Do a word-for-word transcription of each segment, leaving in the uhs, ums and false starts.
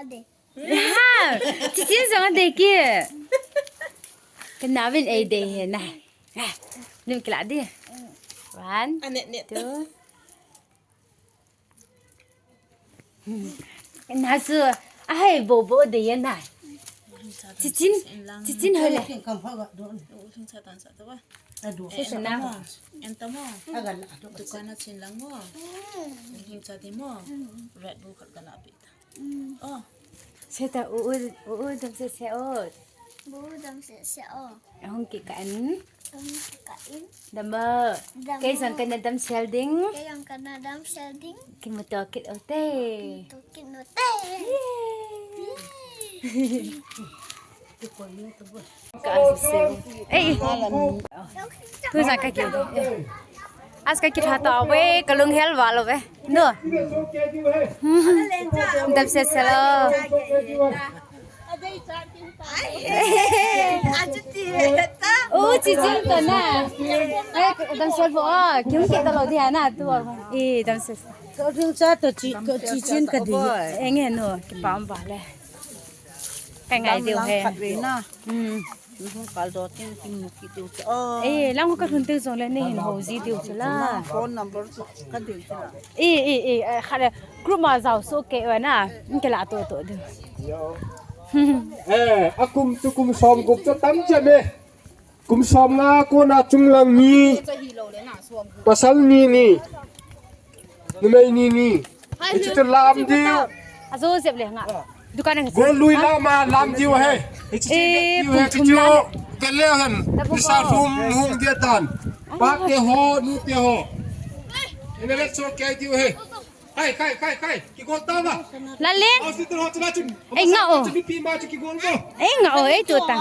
Ha, Chichin jong adei kit. Ka naovin eidei hi na. Ha, lim kila di. One, Anet net. Two. Na chu ahei bobo dei na. Chichin, Chichin hoi le. Adu. Sese na. Enta mo. Dukan a chin lang mo. Hing cha di mo. Red Bull khat ka la pi ta. Oh. Seta u u u dam sese o. U u dam sese o. Ahung kikah in. Ahung kikah in. Dam o. Dam o. Kei jong kana damsel ding. Kei jong kana damsel ding. Kimuto kit u te. Kimuto kit u te. Yay. Yay. Ei, tuja ka kit. As ka kit hata ve, ka lunghel val ve. No. Dam sese lo. O, Chichin to na. Ei, damsel vo. Kim kit talou di hana tu. E, damsel. Ka ring cha to chi, ka Chichin ka di. Enge no, kipah um vale. Ka ngai diu he. Khat ve na. Hmm. Hung kal do tin tin mu ki diu cha. Oh. Eh, lang ka hun te jong le nei hin ho ji diu cha la. Phone number chu ka dil cha la. Eh, eh, eh, eh, khat le group ma jao so ke wa na. Ke la to to diu. Eh, akum tu kum som gup cha tam cha me. Kum som nga kona chunglang ni. Pasal ni ni. Numei ni ni. Hichu te lam diu. Ajo jep le nga. Dukan ang. Golui lama lam diu he. Hichu te lam diu he. Hichu te le han. Pisa hum hum dia tan. Pa te ho, nu te ho. Ina le so ke diu he. Kai, kai, kai, kai. Kigol ta ba? Lalin. Au si tu ho tu ba chu. Ei nga o. Chu pi ma chu kigol ba? Ei nga o, ei tu ta.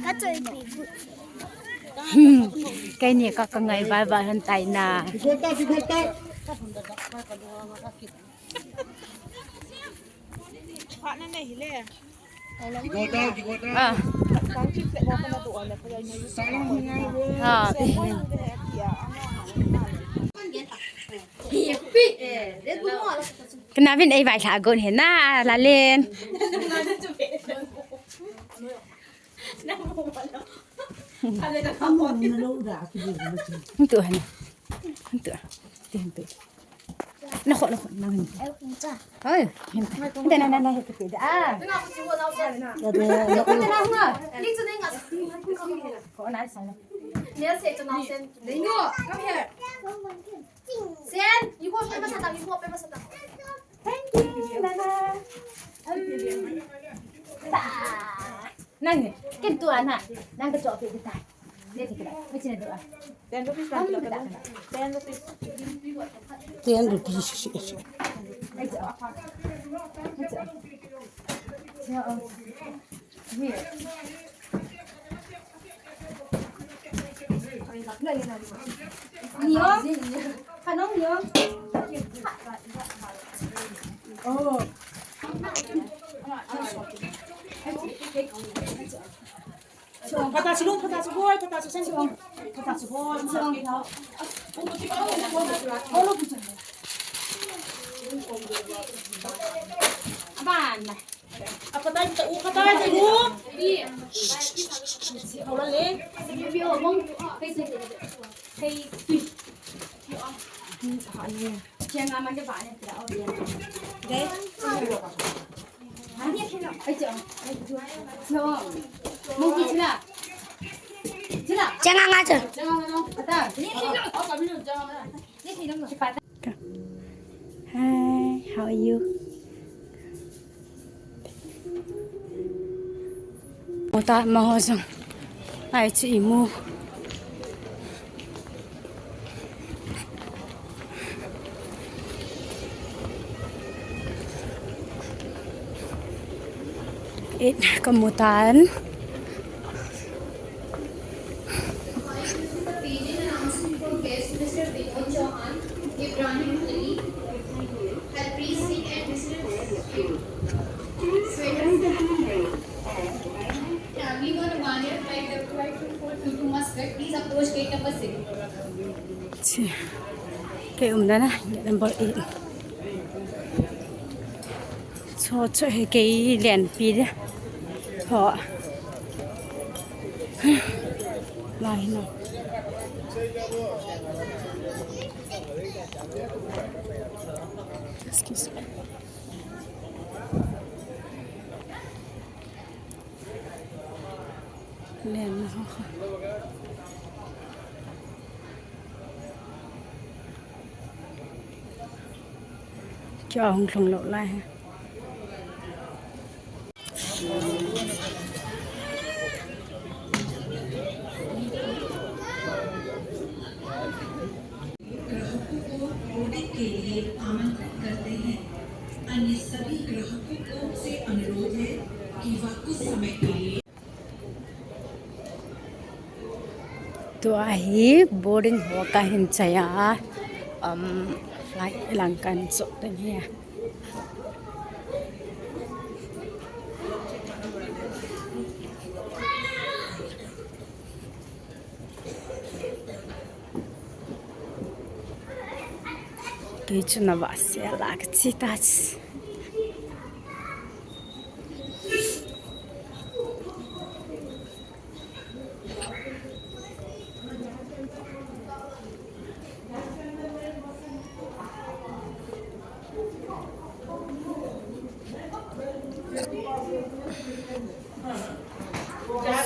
Ka choi pi. Hmm. Keini ka ka ngai val val han tai na. Kigol ta, kigol ta. Ah. Ah. Ka naovin ei vailhah gon hi na, Lalin. Hung tu han. Hung tu. Ti hung tu. Na kho, na kho, na hung. Hoi, hung tu. Hung tu na, na, na, hung tu. Ah. Hung tu na, hung tu. Kho na, sa na. Sen, you go, pe masa ta, you go, pe masa ta. Thank you, Nana. Um, ta. Nang, ken tu ana, nang ka chop pe ta. Dia kita, macam tu ah. Ten rupees kan kita kena. Ten rupees. Ten rupees. Ayo. Ayo. Pata silung, pata sugoi, pata suseng. Pata sugoi, pata sugoi. Abana. Apatai ta, u patai ta, u. Hola le. Hey, tui. Chiang ama ke ba ne tira o dia. Dei. Ai cha. Ai cha. No. Mo ki chila. Chila. Chiang ama cha. Chiang ama no. Kata. Ni ki no. Ni ki no. Hi, how are you? Ota maho jong. Ai chu imu. It kamutan. Chi. Kei umna na, number eight. Cho cho he kei lenpi de. Ho. Lai no. Excuse me. Len na ho kha. Kya hung lhung lou lai he. ग्राहकों को बोर्डिंग के लिए आमंत्रित करते हैं। अन्य सभी ग्राहकों को से अनुरोध है कि वह कुछ समय के लिए Tua hi boarding ho kahin chai a, um, flight lang kahin choh ding ahi. Kei chu na va se la ka chi ta chi.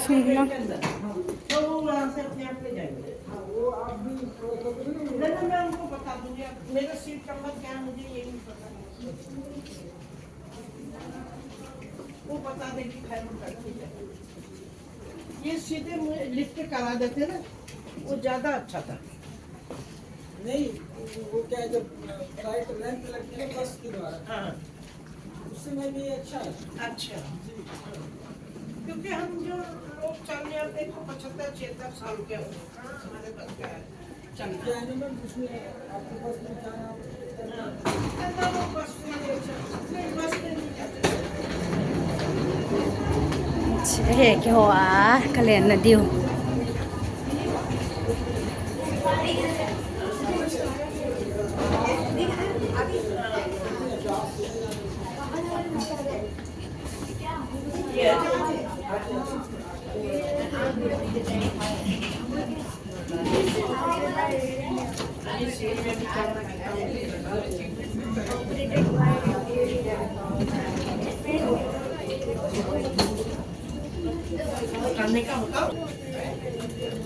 सुनना। मेरा सीट नंबर क्या है, मुझे ये नहीं पता। वो बता देगी, खैर, उनका ठीक है। ये सीधे मुझे लिफ्ट करा देते ना, वो ज्यादा अच्छा था। नहीं, वो क्या है, जब फ्लाइट लैंड पे लगती है ना बस के द्वारा, हाँ। उस समय भी अच्छा है। अच्छा। जी। क्योंकि हम जो लोग चलने आते हैं, तो पचहत्तर, छिहत्तर साल के हो गए। हाँ, हमारे बस का है। चल, क्या है ना मैम, उसमें आपके बस में जाना, हाँ। नहीं, बस में नहीं जाते। Che, keiho a ka lenna diu.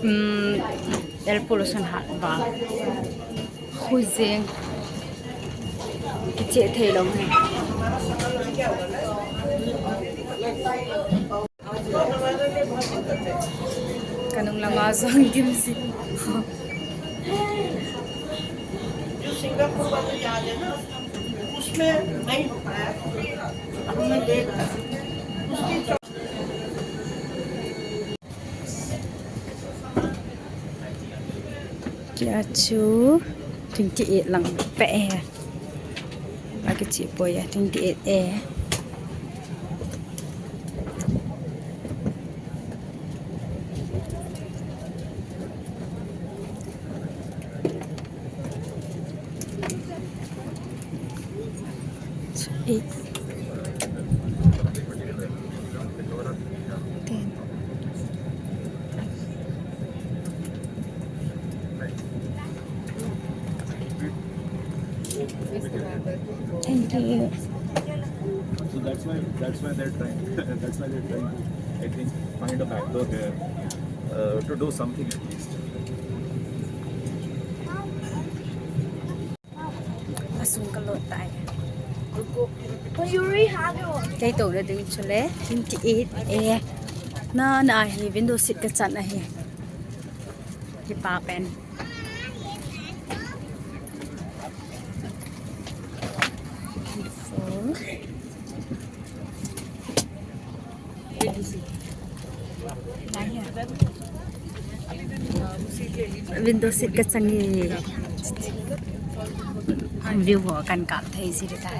Um, air pollution hat ba. Khujeng. Kiche thei lou. Kanung lama jong gimsi. जो सिंगापुर वाला जहाज है ना, उसमें नहीं हो पाया, क्योंकि हमने लेट कर दी। उसकी Kei chu twenty eight lang pe e. Ba kiche poi a twenty eight e. Eight. Ten. Thank you. So that's why, that's why they're trying, that's why they're trying to, I think, find a backdoor there, uh, to do something at least. Asung ka lut tai. Kei touna ding chule twenty eight e. Na, na hi window seat ka chan ahi. Kipa pen. Beautiful. Window seat ka chang e. View ho kan kap thei si ta.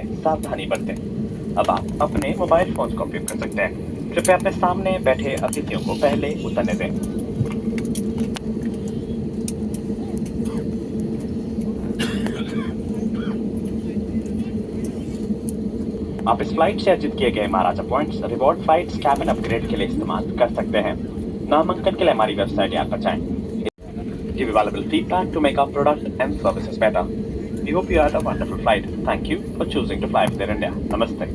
सावधानी बरतें। अब आप अपने mobile phone का उपयोग कर सकते हैं। कृपया अपने सामने बैठे अतिथियों को पहले उतरने दें। आप इस फ्लाइट से अर्जित किए गए Maharaja points reward flights cabin upgrade के लिए इस्तेमाल कर सकते हैं। नामांकन के लिए हमारी वेबसाइट या पर जाएं। Give a valuable feedback to make our product and services better. We hope you had a wonderful flight. Thank you for choosing to fly with Air India. Namaste.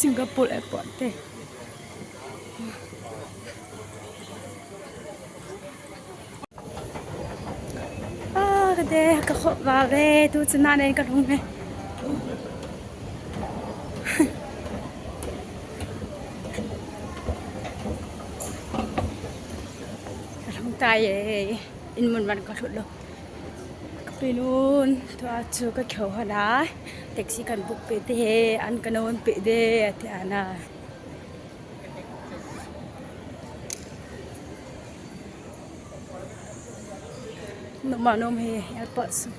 Singapore airport te. Ah, kade, ka khop vave, tu chuna nen ka lhung e. Ka lhung tai e, in mun van ka lhut lou. Ka pinun, tua chu ka kihou hon a, taxi kan book peh te, an kan on peh de, ati ana. Numa nom hi airport sung.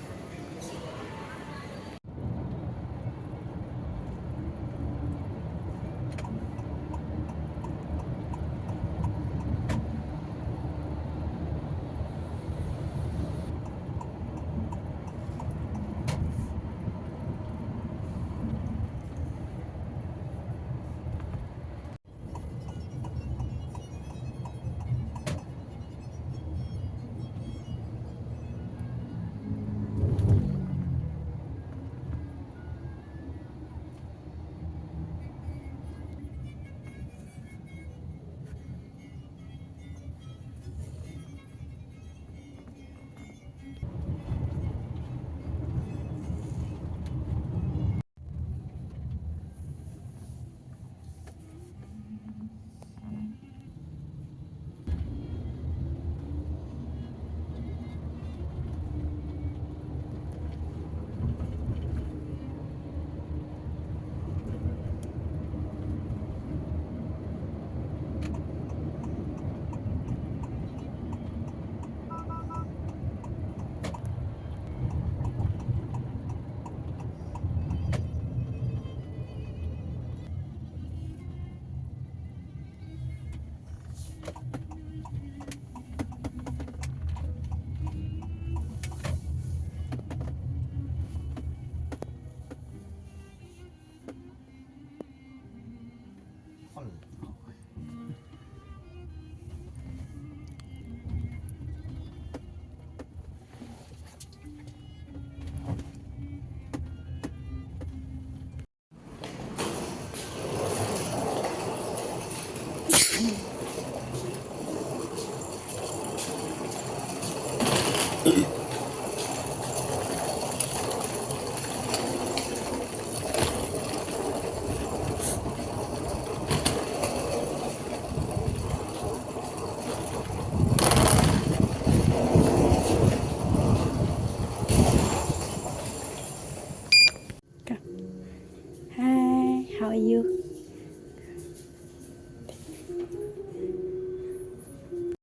Hi, how are you?